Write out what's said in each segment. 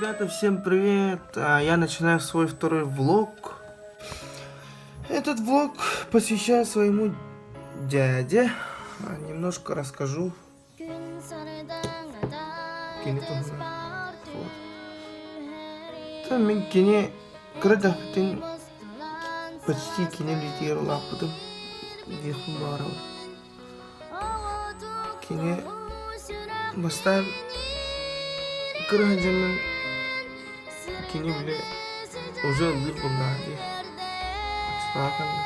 Ребята, всем привет! Я начинаю свой второй влог. Этот влог посвящаю своему дяде. Немножко расскажу. Кини туһунан. Вот. Мин кини кыра эрдэхпиттэн почти кини илиитигэр улааппытым диэхпин баҕарабын. Кини бастаан кыра сылдьаммын кини били уже ыллыыр буоллаҕа дии. Оччотооҕу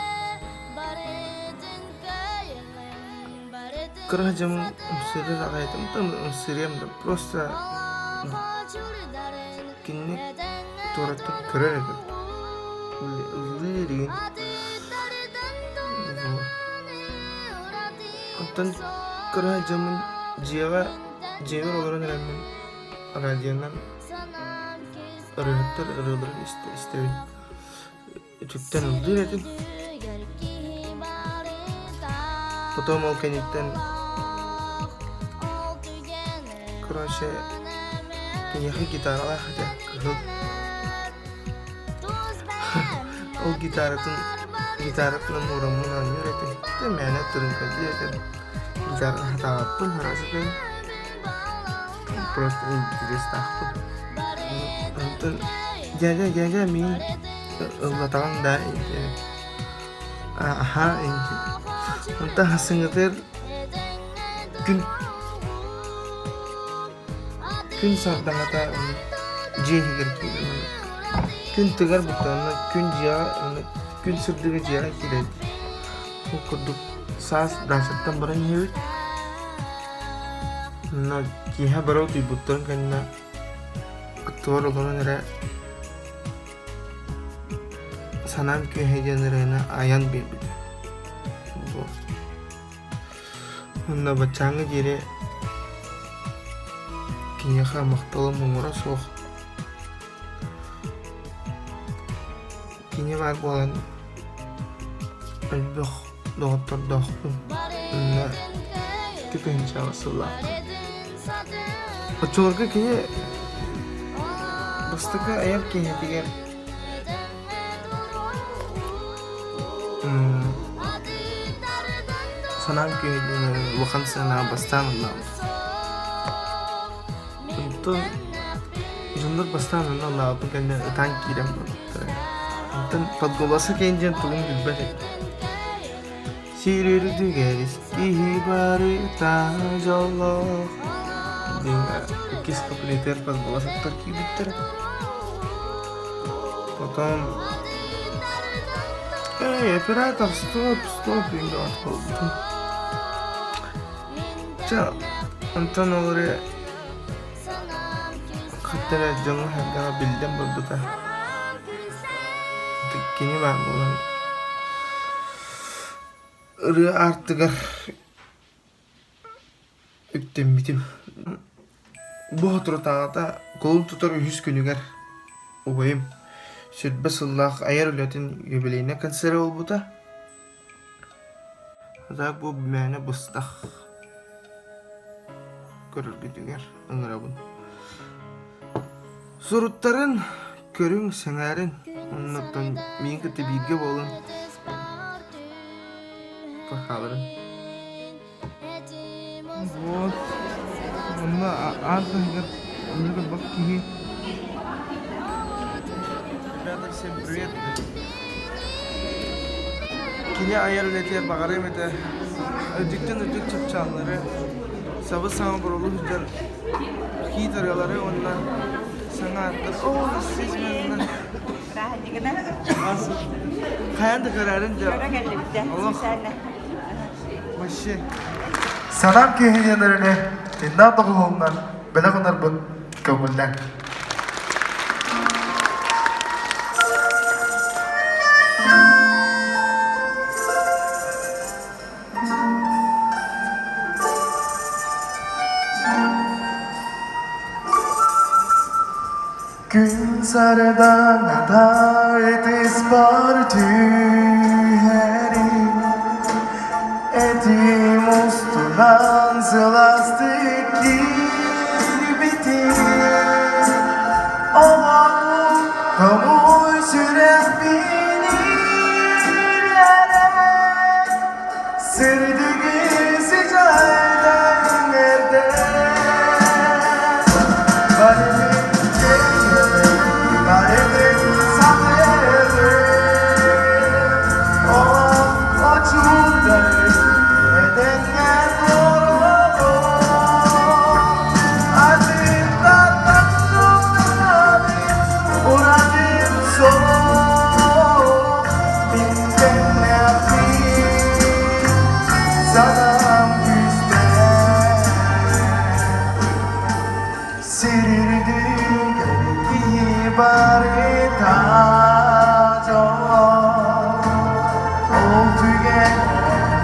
Кыра сылдьаммын ымсыырар аҕай этим да ымсыырыам да просто кинини туораттан көрөр этим. Ыллыыр игин. Оттон кыра дьоммун дьиэҕэ дьиэбэр олорон эрэммин радионан ырыаһыттар ырыаларын истэбин. Үтүктэн ыллыыр этим. Потом ол кэнниттэн короче киниэхэ гитаралаах этэ кыһыл. Ол гитаратын гитаратынан ураммын оонньуур этим. Дьэ мээнэ тырыҥкайдыыр этим. Гитараны хатаабаппын хараасытын. Просто интересдаахпын. Онтон дядя, дядя миин ыллатаҕын да аха Онтон хасыҥҥытыгар күн Күн сардаҥата дьиэ иһигэр киирэр Күн тыгар буттаҕына күн дьиэҕэ күн сырдыга дьиэҕэ киирэр. Ол курдук саас даачаттан баран иһэбит. Онно киэһэ бары утуйбуттарын кэннэ аттыбар олорон эрэ санаам күүһэ диэн ырыаны айан биэрбитэ. Уонна баччааҥҥа диэри киниэхэ махталым муҥура суох. Кини баар буолан элбэх доҕоттордоохпун. Уонна икки тыһыынчаҕа сыллаахха. Оччолорго кини бастакы айар киэһэтигэр Санаам киһи улахан сыанаҕа бастаан ыллаабыт. Онтон дьоннор бастаан онно ыллаабыппын кэннэ ытаан киирэн барбыттара. Онтон подголоса киэн диэн тугун билбэт этим. Сир үрдүгэр киһи барыта дьоллоох диэн иккис куплетыгар подголосоктор киирбиттэрэ. Потом Эй, оператор, стоп, стоп, диэн Чэ, онтон ол эрэ хатта эрэ дьоҥҥо-сэргэҕэ биллэн барбыта. Кини баар буолан ырыа аартыгар үктэммитим. Бу соторутааҕыта кулун тутар үһүс күнүгэр убайым сүүрбэ сыллаах айар үлэтин юбилейнай концера буолбута. Так бу мээнэ быстах көрөргүтүгэр ыҥырабын. Суруттарын көрүҥ, сэҥээрин, оннуттан миигин кытта бииргэ буолун. Пахаларын. Вот. Онно аан таһыгар онно көрбөх киһи. Ребята, всем привет. Кини айар үлэтигэр баҕарыам этэ. Үрдүктэн үрдүк чыпчааллары, сабыс-саҥа бурулу сылдьар хит ырыалары уонна саҥа ааттар. Оо, сизмэннэ. Хайаан да көрөөрүн дьэ. Олох Вообще. Санаам киһи диэн эрэнэ иннаа доҕуһуолунан бэлэх ынарбын көҥүллэҥ. Күн сардаҥата ытыспар түһэрин Этим устунан сылаастык киирбитин.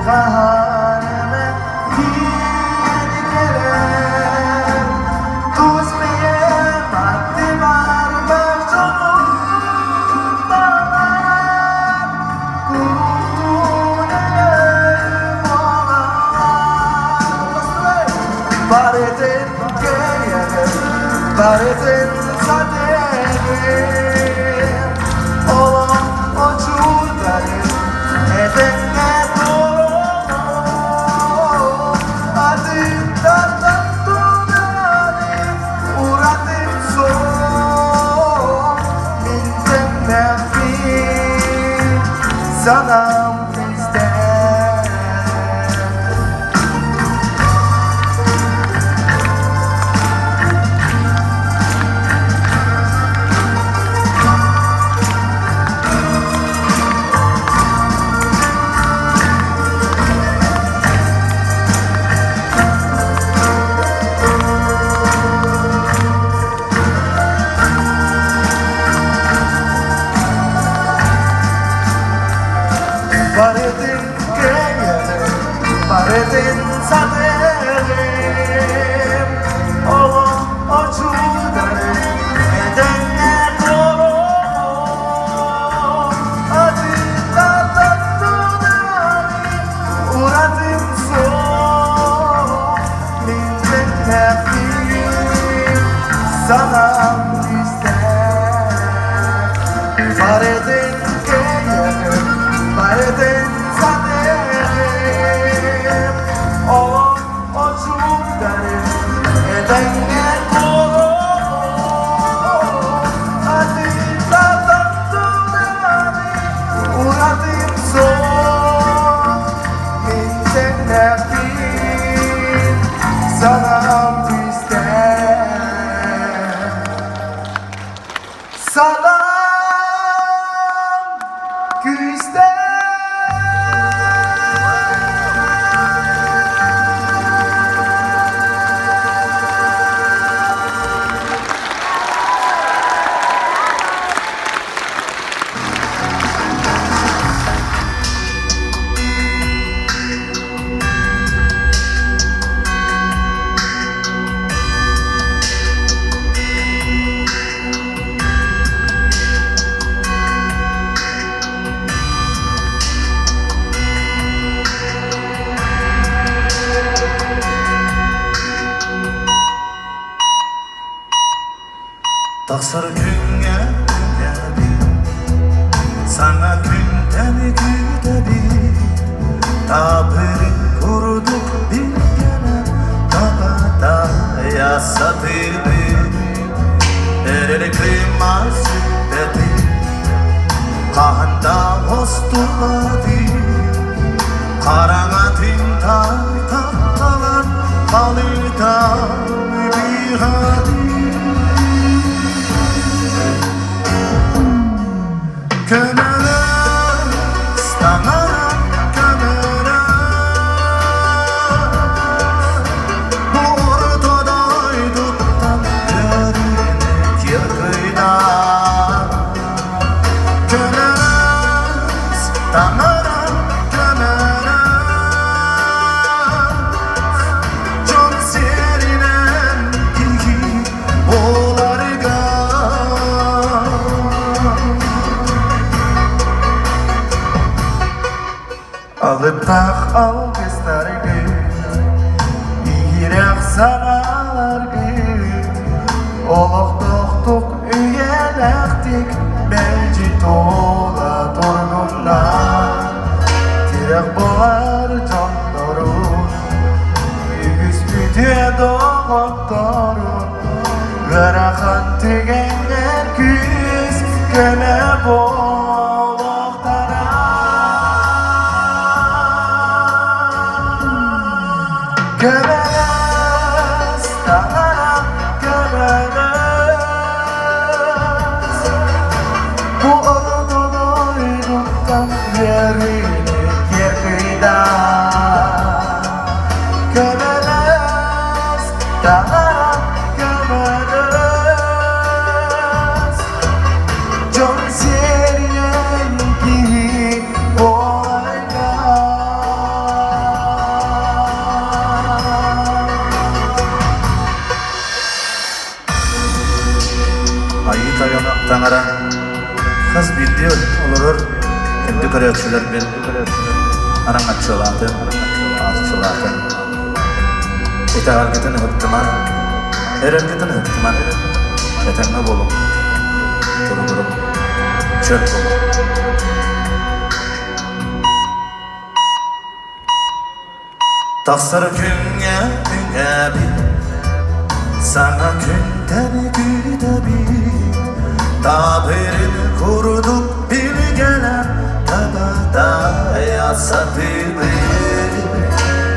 Хаһан эмэ тиийэн кэлэр Тус бэйэм аттыбар бар дьонум балар Курутун өлөр буолар Барытын кыайабын, барытын сатыыбын Олох очурдарын этэҥҥэ туоруом Атыттартан туораары уратым суох Мин тэҥнээхпин санаам күүстээх. Барытын кыайарым, барытын сатыырым. Олох очурдарын этэҥҥэ туоруом. Атыттартан туораары уратым суох. Мин тэҥнээхпин, санаам күүстээх. Барытын кыайарым, барытын сатыырым. Олох очурдарын этэҥҥэ туоруом. Атыттартан туораары уратым суох. Мин тэҥнээхпин, санаам күүстээх. Санаам күүстээх. Тахсар күҥҥэ үҥэбин, саҥа күнтэн күүтэбин, таабырын курдук билгэлэр таба-тайа сатыыбын, эрэл кыыма сүппэтин, хаһан да устубатын, хараҥатын тапталан халытан быыһатын. Көмөлөс, таҥара көмөлөс, бу орто дойдуттан көрүнэ кыргыйдар. Көмөлөс, таҥара көмөлөс, дьон сиэринэн киһи буоларга. Алыптаах алгыстаргыт, иһирэх санааларгыт, олохтоохтук үйэлээхтик мэлдьи туола турдуннар. Тирэх буолар дьоннорун, үгүс үтүө доҕотторун, ыарахан түгэҥҥэр күүс көмө буолуохтара. Көмөлөс, таҥара көмөлөс, бу орто дойдуттан үөрүүнү киэр кыйдар. Көмөлөс, таҥара көмөлөс, дьон сиэринэн. Таҥара хас биирдии олорор күндү көрөөччүлэрбин араҥаччылаатын, арчылаатын. Итэҕэлгитин ыһыктыман, эрэлгитин ыһыктыман, этэҥҥэ буолуҥ, туругуруҥ, чөл буолуҥ. Тахсар күҥҥэ үҥэбит, саҥа күнтэн күүтэбит, Таабырын курдук билгэлэр табатайа сатыыбыт,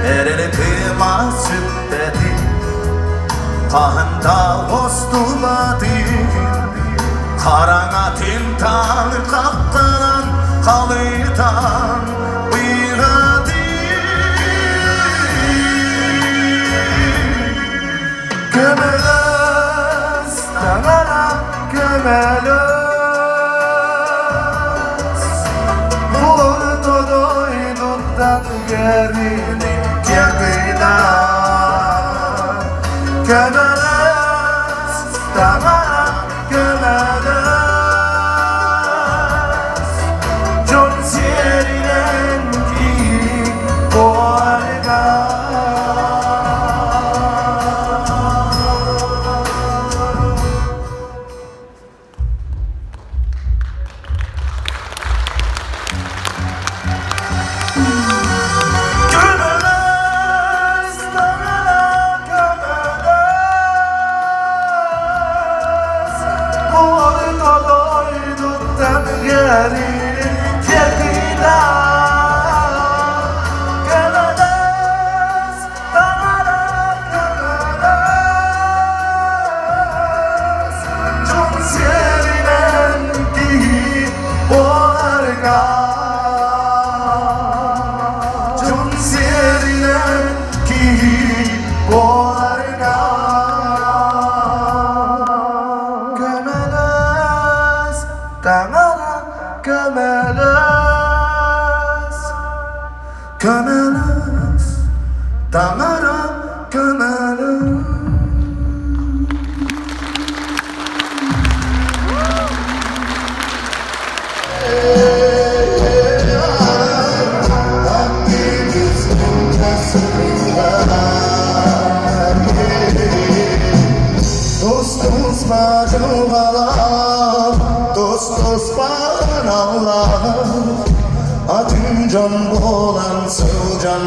Эрэл кыыма сүппэтин, хаһан да устубатын, Хараҥа тинтан хахтанан халытан Көмөлөс, таҥара көмөлөс, Орто дойдуттан кэрини кэргина. Көмөлөс, таҥара көмөлөс, Дьон сиэринэн киһи буоларга. Көмөлөс, таҥара көмөлөс, Орто дойдуттан кэрини кэргина. Көмөлөс, таҥара көмөлөс, Дьон сиэринэн киһи буоларга. Дьон сиэринэн киһи буоларга. Көмөлөс, таҥара көмөлөс. Көмөлөс, таҥара көмөлөс. Атын дьон буолан сылдьан.